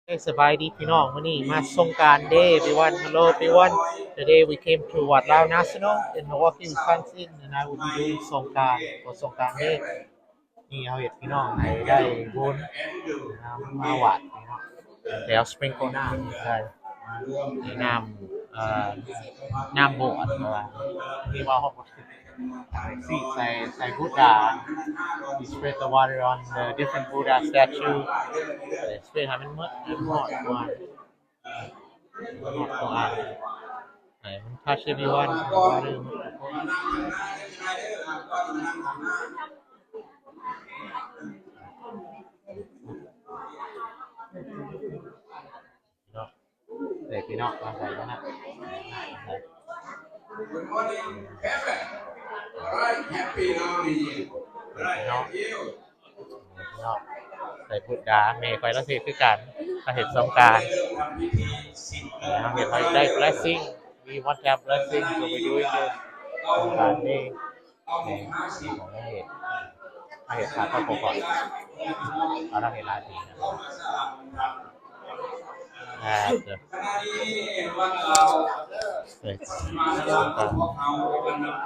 ເອີ ສະບາຍດີພີ່ນ້ອງ, ມື້ນີ້ມາສົງການເດ everyone. Hello everyone. Today we came to Wat Lao National in Milwaukee, Wisconsin, and I will be doing ສົງການ for ສົງການເດ. ນີ້ເຮົາເຮັດພີ່ນ້ອງໃຫ້ໄດ້ບຸນ ມາຫວາດພີ່ນ້ອງ ແຖວ Spring Corner ໃສ່ ໃຫ້ນ້ຳ ເອີ ນ້ຳບວດ ເພາະວ່າ ທີ່ວ່າເຮົາ ສະໃສ່ ໃສ່ບຸດດາ we spread the water on the different Buddha statue, ເອີ spread ໃຫ້ມັນໝົດ ໃຫ້ມັນຮອດກ່ອນ ໃຫ້ມັນ touch everyone. ເນາະ ເດັກພີ່ນ້ອງມາໃສ່ກັນນະ Good morning, Kevin. All right, happy Halloween. All right, thank you. ເນາະ ໃສ່ບຸດດາ ແມ່ຂ້ອຍລາວເຮັດຄືກັນ ລາວເຮັດສົງການ ເຮົາເຮັດໃຫ້ໄດ້ blessing, we want to have blessing, so we doing this ສົງການນີ້. ເອີ ເຮົາເຮັດ ເຮົາເຮັດຂາດເຂົ້າໂພກກ່ອນ ເຮົາເຮັດຫຼາຍປີແລ້ວ ອ່າ ເອີ ເອີ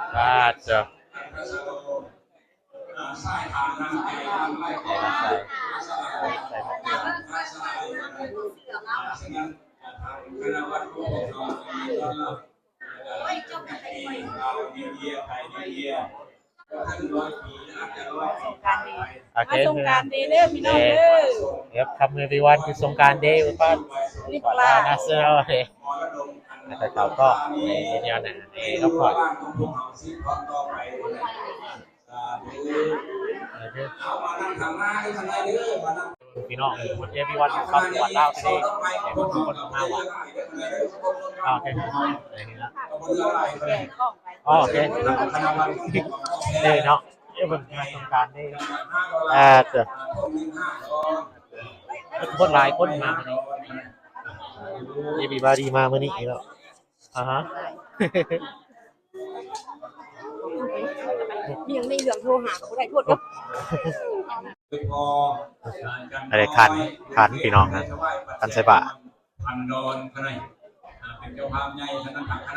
ອ່າ ເອີ ໃສ່ ໃສ່ ໃສ່ ໂອເຄ ມາສົງການເດເດີພີ່ນ້ອງເດີ. Welcome everyone to ສົງການເດ Wat Lao National. ໂອເຄ ແລ້ວກໍເຂົ້າກ້ອງໃນແນວໜ້າໃນຮອບຄອບ. ພີ່ນ້ອງ everyone ເຂົ້າວັດລາວເດ ເອີ ທຸກຄົນເຂົ້າມາວັດ. ໂອເຄ ໂອເຄ ເອີ ເນາະ ເອີ ເບິ່ງງານສົງການເດ ອ່າ ເຈົ້າ ຄົນຫຼາຍຄົນມາມື້ນີ້ everybody ມາມື້ນີ້ເນາະ. ອ່າຮະ ຍັງໃນເລື່ອງໂທຫາກໍບໍ່ໄດ້ໂທດເນາະ. ອັນນີ້ຂັນ ຂັນ ພີ່ນ້ອງນະ ຂັນໃສ່ບາດ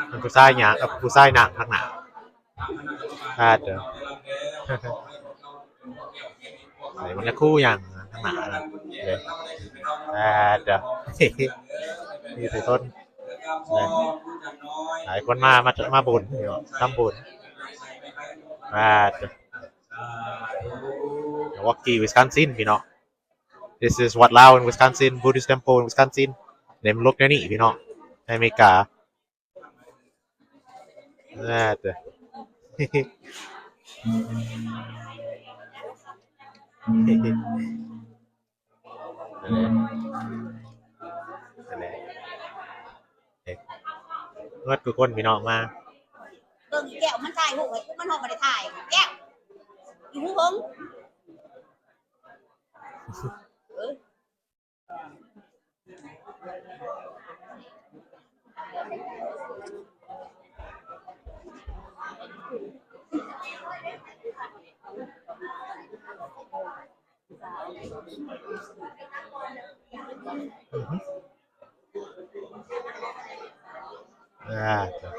ເປັນຜູ້ຊາຍຍ່າງ ເປັນຜູ້ຊາຍນາງທາງໜ້າ. ອ່າ ເຈົ້າ ໃສ່ມັນຍາຄູຫຍັງທາງໜ້າເລີຍ. ອ່າ ເຈົ້າ ມີແຕ່ຄົນ ຫຼາຍຄົນມາ ມາ ມາບຸນ ທຳບຸນ. ອ່າ ເຈົ້າ Milwaukee Wisconsin ພີ່ນ້ອງ. This is Wat Lao in Wisconsin, Buddhist temple in Wisconsin. ໃນມັນລົກແນວນີ້ພີ່ນ້ອງ ໃນອາເມລິກາ. ອ່າ ເຈົ້າ ນັ້ນແຫຼະ ນັ້ນແຫຼະ ເອີ ໝົດທຸກຄົນພີ່ນ້ອງມາ. ເບິ່ງອີແກ້ວມັນຖ່າຍຮູບໃຫ້ກູ ມັນຮອດບໍ່ໄດ້ຖ່າຍ ແກ້ວ ອີຫູເຫິງ ເອີ. ອືຮຶ ອ່າ ເຈົ້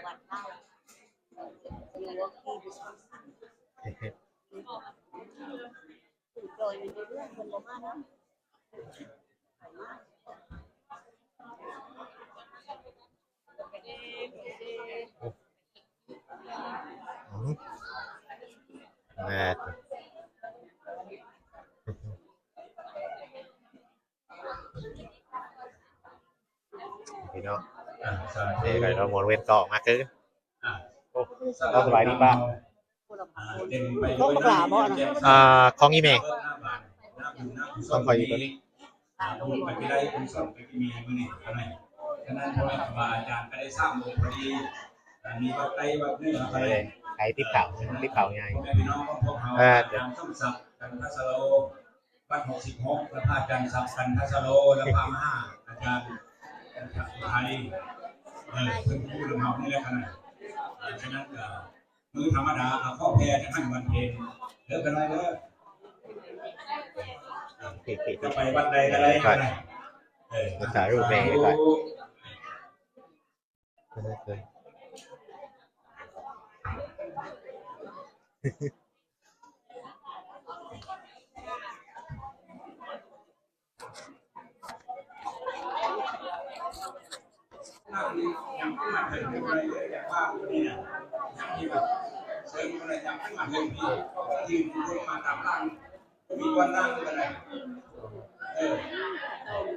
າ. ອືມ ແມ່ນ ພີ່ນ້ອງ ເອີ ກໍລອງມ່ວນເວັນຕໍ່ມາຄື ໂອ້ ສະບາຍດີປ້າ ຂອງບັກຫຼ້າບໍ່ນະ? ອ່າ ຂອງອີ່ແມ່ ຂອງຂ້ອຍຢູ່ໂຕນີ້ ສະນັ້ນ ພໍ່ແມ່ຄູບາອາຈານກໍໄດ້ສ້າງອົງພໍດີ ມີວັດໃຕ້ວັດໜຶ່ງ ໃຫ້ຕິດເຂົ້າ ຕິດເຂົ້າໃຫຍ່ ເອີ ວັດຫົກສິບຫົກ ແລະ ພະອາຈານສັກ ກັນທະສະໂລ ແລະ ພະມະຫາອາຈານ ຈັນທະອຸໄທ ເອີ ເພິ່ນຮູ້ນຳເຮົານີ້ແຫຼະຂະໜາດ ສະນັ້ນກໍມື້ທຳມະດາກໍຂໍແຜ່ຈັກຫັນວັນເພັນເດີຂະໜາດເດີ ຈະໄປວັດໃດກໍໄດ້ຂະໜາດ ເອີ ສາທຸແມ່ ສາທຸ.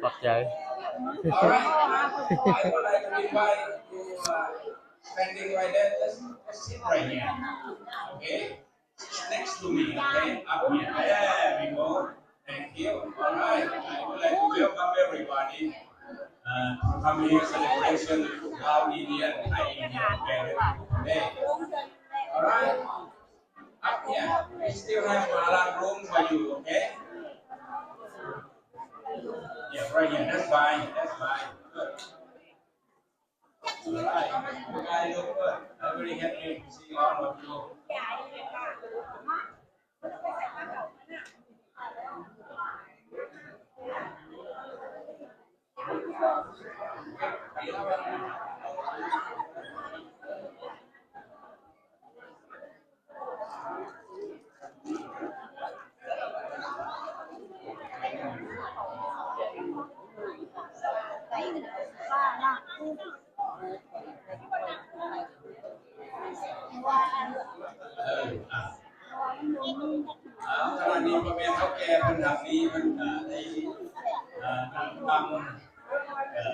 ຂອບໃຈ. Alright, I would like to invite you, uh, standing right there. Just, just sit right here. Okay? Next to me, okay? Up here. There we go. Thank you. Alright. I would like to welcome everybody, uh, to come here celebration Lao Indian, Thai Indian Parents Day. Alright? Up here. We still have a lot of room for you, okay? Yeah, right here. That's fine. That's fine. Good. Alright. You guys look good. I'm very happy to see all of you. ເອີ ອ່າ ເອົາ ຂະນະນີ້ພໍ່ແມ່ເຖົ້າແກ່ເພິ່ນທາງນີ້ເພິ່ນກະໄດ້ ເອີ ນຳ ເອີ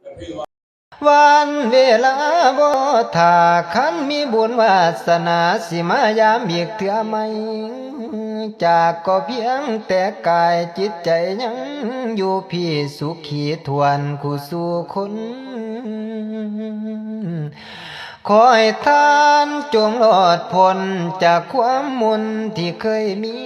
ກໍຖືວ່າ ວັນເວລາບໍ່ຖ້າ ຄັນມີບຸນວາສະໜາ ຊິມາຢາມອີກເທື່ອໃໝ່. ຈາກກໍພຽງແຕ່ກາຍ ຈິດໃຈຍັງຢູ່ພີ້ ສຸຂີຖ້ວນຄູ່ສູ່ຄົນ. ຂໍໃຫ້ທ່ານຈົ່ງລອດພົ້ນຈາກຄວາມມົນທີ່ເຄີຍມີ.